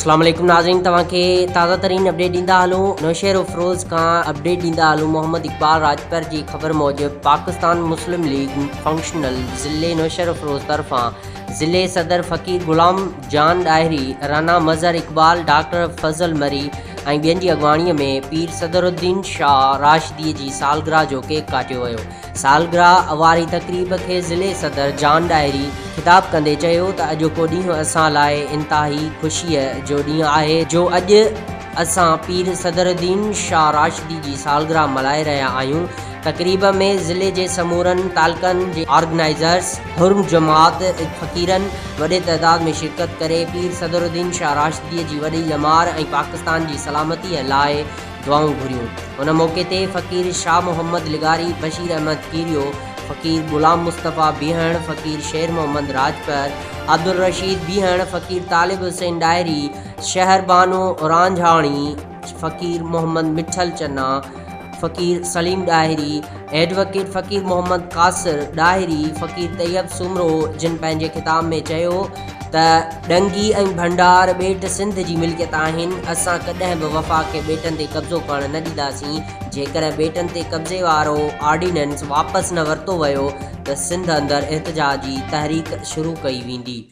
اسلام عليڪم ناظرين توهان کي تازه ترين اپڊيٽ ڏيندا هلون نوشهروفيروز کان اپڊيٽ ڏيندا هلون محمد اقبال راڄپر جي خبر موجب پاڪستان مسلم ليگ فنڪشنل ضلعي نوشهروفيروز طرفان ضلعي صدر فقير غلام جان ڏاهري رانا مظهر اقبال ڊاڪٽر فضل مري ۽ ٻين جي اڳواڻي ۾ پير صدرالدين شاهه راشدي جي سالگرهه جو ڪيڪ ڪاٽيو ويو سالگرهه واري تقريب کي ضلعي صدر جان ڏاهري خطاب ڪندي چيو ته اڄوڪو ڏينهن اسان لاء انتهائي خوشيء جو ڏينهن آهي جو اڄ اسان پير صدرالدين شاهه راشدي جي سالگرهه ملهائي رهيا آهيون. تقريب ۾ ضلعي جي سمورن تعلقن جي آرگنائيزرز، حرم جماعت فقيرن وڏي تعداد ۾ شرڪت ڪري پير صدرالدين شاهه راشدي جي وڏي ڄمار ۽ پاڪستان جي سلامتيء لاء دعائون گهريون. ان موقعي تي فقير شاهه محمد لغاري، بشير احمد ڪيريو، فقير غلام مصطفيٰ بيهڻ، فقير شير محمد راڄپر، عبدالرشيد بيهڻ، فقير طالب حسين ڏاهري، شهربانو رانجهاڻي، فقير محمد مٺل چنا، فقير سليم ڏاهري، ايڊووڪيٽ فقير محمد قاصر ڏاهري، فقير طيب سومرو جن پنهنجي خطاب ۾ چيو ته ڏنگي ۽ ڀنڊار ٻيٽ سنڌ جي ملڪيت آهن، اسان ڪڏهن به وفاق کي ٻيٽن تي قبضو ڪرڻ نه ڏينداسين، جيڪڏهن ٻيٽن تي قبضي وارو آرڊيننس واپس نه ورتو ويو ته سنڌ اندر احتجاجي تحريڪ شروع ڪئي ويندي.